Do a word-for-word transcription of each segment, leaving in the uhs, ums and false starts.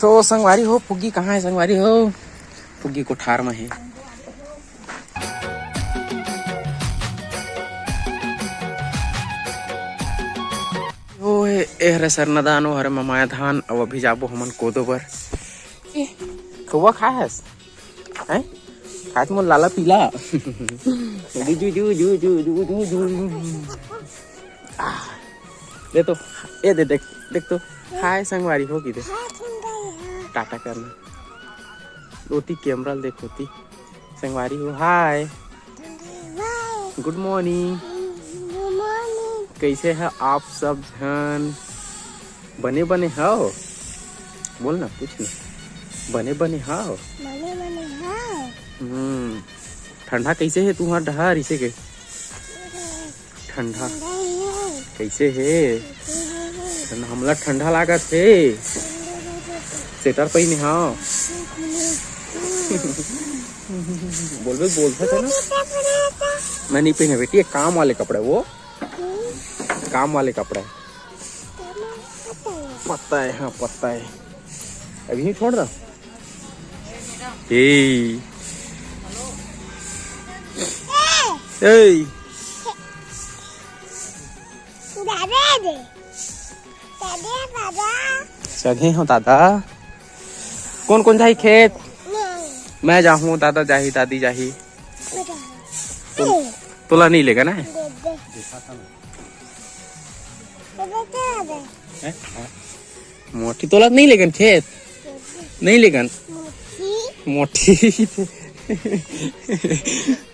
तो संगवारी हो, फुग्गी कहाँ है संगवारी हो? फुग्गी कोठार में है। ओ हे, ए हरे सरना धान, ओ हरे ममाया धान। अब अभी जाबो हमन कोदो बर। ए, कौवा खाए हस? हैं? खात मोर लाला पीला। जू, जू, जू। आ, दे तो, ए दे, देख, देख तो। हाय संगवारी हो की दे। टाटा करना। ओती कैमरा ल देखो ती। संगवारी हो, हाय। गुड मॉर्निंग। कैसे है आप सब झन? बने बने हव? बोल ना, कुछ ना। बने बने हव? बने बने हव। हम्म, ठंडा कैसे है तुहार डहर इसे के? ठंडा। ठंडा है। कैसे है? कैसे है? ठंडा, हमला ठंडा लागत है। ठंडा लागत है। स्वेटर पहिने हव। बोलबे, बोलता था ना। मैं नहीं पहने बेटी, ये काम वाले कपड़े वो। काम वाले कपड़े। पता है, हाँ, पता है। अभी ही छोड़ दो। ए। ए। दादा दे। दादा, दादा। सगे हो दादा। कौन कौन जाही खेत? नहीं। मैं जाहूँ, दादा जाही, दादी जाही। बेटा। तो, तोला नहीं लेगा ना? दे दे। दे दे, दे दे। हैं? मोटी तोला नहीं लेगन खेत? दे दे। नहीं लेगन? मोटी। मोटी।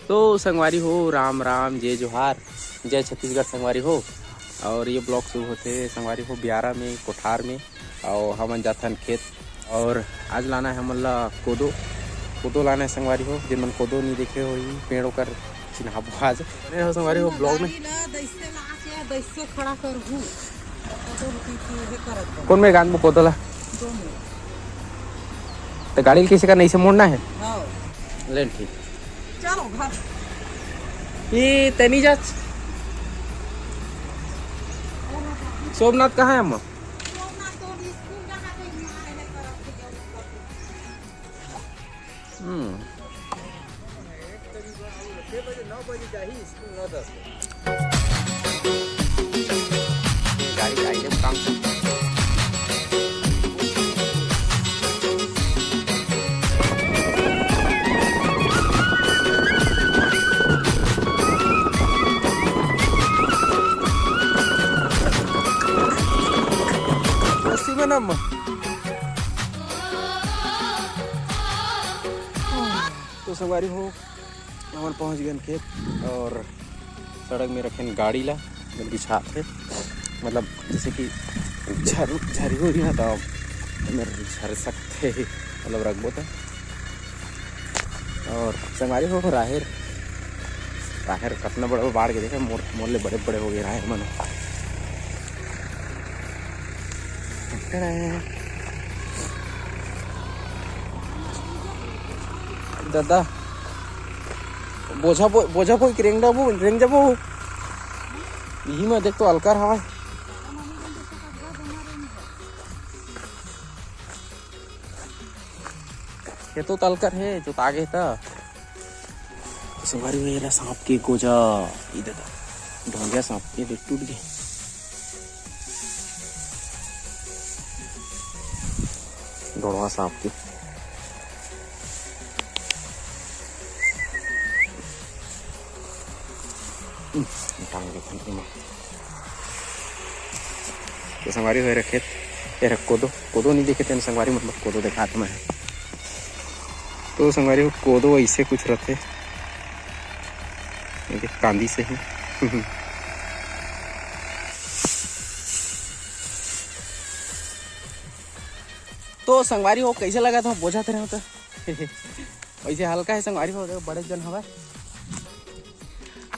तो संगवारी हो, राम राम, जय जोहार, जय छत्तीसगढ़ संगवारी हो। और ये ब्लॉग शुरू होते संगवारी हो बियारा में, कोठार में। और हमन जाथन खेत। और आज लाना है हमन ला कोदो। कोदो लाना है संगवारी हो। जिन मन कोदो नहीं देखे हो, ये पेड़ ओकर चिन्हाबो आज। बने रहो संगवारी हो ब्लॉग में। गाड़ी ला दैसे ला के दैसे खड़ा करहूँ। कोदो ल पीछे ये करत बा। कौन में गांध कोदो ला? दो में। तो गाड़ी ल कैसे करना, इसे मोड़ना है? हाँ। ले ठीक। चलो घर। ये तनी जा। सोमनाथ कहाँ है अम्मा? हम्म। गाड़ी, गाड़ी जब काम सीमा नाम। तो संगवारी हो, हमन पहुंच गए खेत और सड़क में रखेन गाड़ी ला, जब बिछात हे, मतलब जैसे कि झर, झरी हो रही ना, तो मेरे झर सकते हे, मतलब रखबो तो। और संगवारी हो, राहेर, राहेर कतना बड़ा बाढ़ के देखे, मोर, मोर ले बड़े बड़े हो गए राहेर मन। दादा, बोझा बो-, बोझा बोई के रेंग जाबो, रेंग जाबो। इही में देख तो अलकर हवय। ये तो तलकर हे, जो तागे त। संगवारी हो, एला सांप के गोजा, ये दे दा। ढोंगिया सांप, ये देख, टूट गे। ढोड़वा सांप के। हम्म, टांग के फंदे में। तो संगवारी हो, एरा खेत, एरा कोदो, कोदो नहीं देखे तेन संगवारी, मतलब कोदो देखात मैं। तो संगवारी हो, कोदो ऐसे कुछ रहते, ये कांदी से ही। तो संगवारी हो, कैसे लगा था बोझा तेरे तो? वैसे हल्का है संगवारी हो, देखो बड़े जन हवा।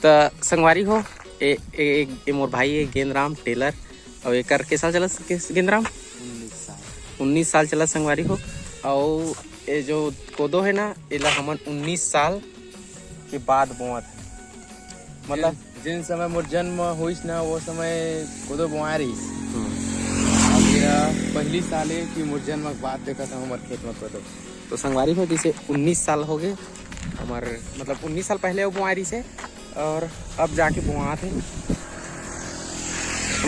त संगवारी हो, ए, ए, ए, ए मोर भाई ए गेंदराम टेलर, अउ एकर के साल चलत के गेंदराम? उन्नीस साल। उन्नीस साल चलत संगवारी हो। अउ ए जो कोदो है ना, एला हमन उन्नीस साल के बाद बोवत है, मतलब जेन, जेन समय मोर जन्म होइस ना, वो समय कोदो बोआ रहीस। हम्म। अब ये पहली साल है कि मोर जन्म के बाद देखत हूँ हमर खेत में कोदो। तो संगवारी हो, जैसे उन्नीस साल हो गए हमर, मतलब उन्नीस साल पहले वो बोआरी से, और अब जाके बोआत है।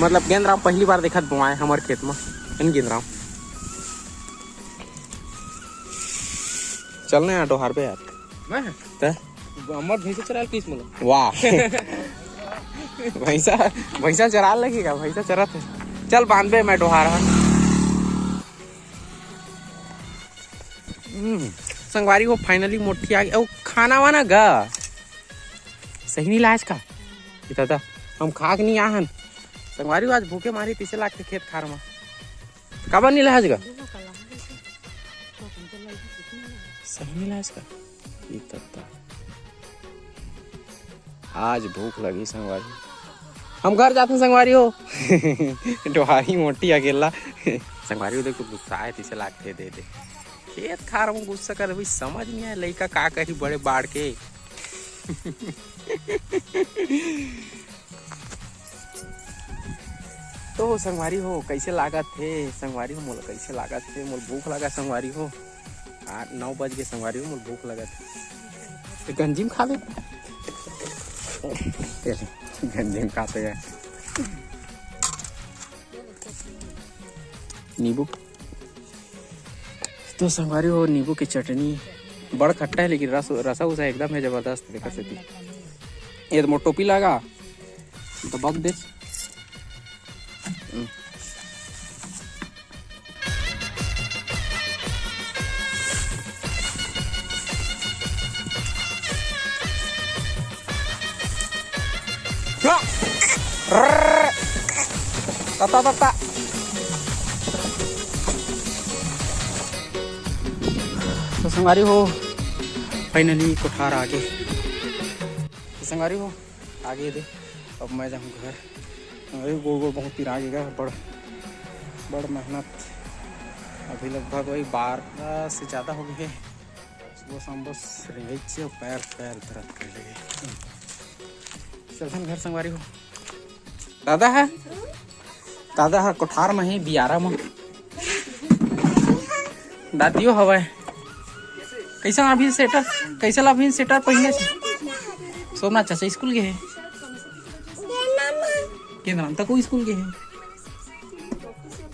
मतलब गेंद राम पहली बार देखत बोआए हमर खेत में, इन गेंद राम। चल ना यार डोहार पे यार। मैं? त? हमर भैंसा चराल किस मोला? वाह। भैंसा, भैंसा चराल लगेगा, भैंसा चरत है। चल बांधबे मैं डोहार हा। हम्म, संगवारी हो finally मोठी आ गई। अउ खाना वाना गा? सही नहीं लाज का? इतना हम खा के नहीं आहन। संगवारी हो आज भूखे मारी पीछे लाग के खेत खार में। काबर नहीं लाज गा? सही नहीं लाज का? ई तत्ता। आज भूख लगी संगवारी। हम घर जाते संगवारी हो। डोहारी मोटी अकेला। संगवारी हो देखो गुस्सा है, तीसे लाग दे दे। खेत खार में गुस्सा कर भाई, समझ नहीं आए लइका का करी बड़े बाढ़ के। तो संगवारी हो, कैसे लागत हे संगवारी हो? मोला कैसे लागत हे? मोला भूख लगा संगवारी हो। आ, नौ बज गए संगवारी हो, मोला भूख लगत हे। तो गंजी में खा ले। तेरे गंजी में खाते गए। नींबू। तो संगवारी हो, नींबू की चटनी बड़ खट्टा है, लेकिन रस, रसा उसा एकदम है जबरदस्त। देखा से ये तो मोर टोपी लगा, तो बक दे। हम्म। तत्ता, तत्ता। तो संगवारी हो, finally कोठार आ गे। तो संगवारी हो, आ गे दे, अब मैं जाहूँ घर। अरे गोड़ गोड़ बहुत पिरा गे गा, बड़ बड़ मेहनत। अभी लगभग वही बारह से ज़्यादा हो गए हे। सुबह शाम बस रेंगई छे, पैर पैर दर्द कर लगे। चलथन घर संगवारी हो। दादा है, दादा है कोठार में ही बियारा में। दादियो हवय। कैसा अभी स्वेटर, कैसा ला अभी स्वेटर पहिने छे? सोमनाथ चाचा स्कूल गए हैं। केंद्राम तक वो स्कूल गए हैं।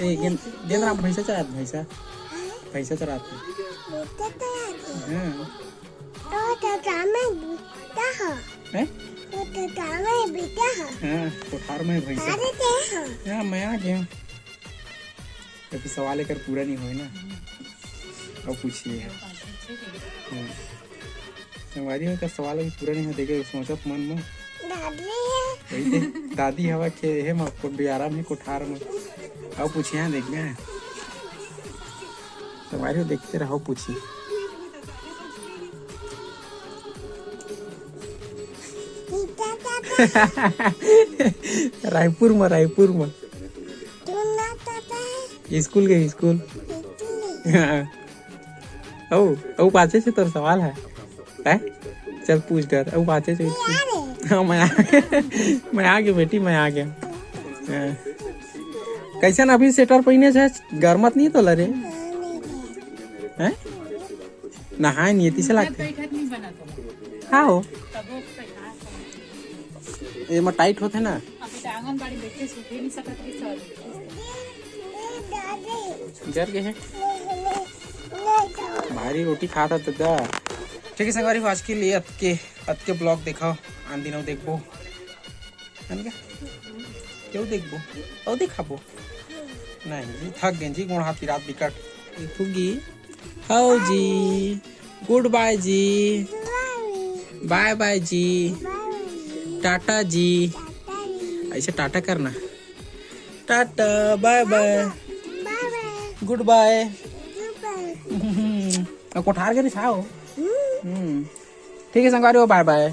ए, गेंद, गेंद राम भैंसा चरात, भैंसा, भैंसा चरात है। हाँ। हैं? हाँ, कोठार में भैंसा। हाँ, मैं आ गया। अभी सवाल एकर पूरा नहीं होए ना। अब पूछिए। हाँ। संगवारी हो, का सवाल अभी पूरा नहीं हो, देखे सोचत मन में। दादी है। वही दे, दादी हवा के हे मा, को बियारा में, कोठार में। अब पूछिए, हाँ, देखबे। संगवारी हो, देखते रहो, पूछिए। रायपुर में, रायपुर में। स्कूल गए, स्कूल। हाँ। अउ, अउ पाछे से तोर सवाल है। हैं? चल पूछ डर। अउ पाछे से पूछ। हाँ, मैं आ गया। मैं आ गया बेटी, मैं आ गया। हाँ। कैसन अभी स्वेटर पहिने छे? गरमत नहीं तो लरे? हैं? नहाए नहीं, तीसे लागथे। हाँ हो। एमा टाइट होथे ना। जर गे हे। भारी रोटी खाता दादा। ठीक है संगवारी हो, आज के लिए अतके, अतके ब्लॉग देखाओ, आन दिन अउ देखबो। है ना? क्यों देखबो? अउ देखाबो? नहीं जी, थक गए जी, गोड़ हाथ पिरात बिकट। देखोगी? हाउ जी। गुड बाय जी। बाय बाय जी। टाटा जी। ऐसे टाटा करना। टाटा, बाय बाय। गुड बाय। अब कोठार के रिसाओ। हम्म। ठीक है संगवारी हो, बाय बाय।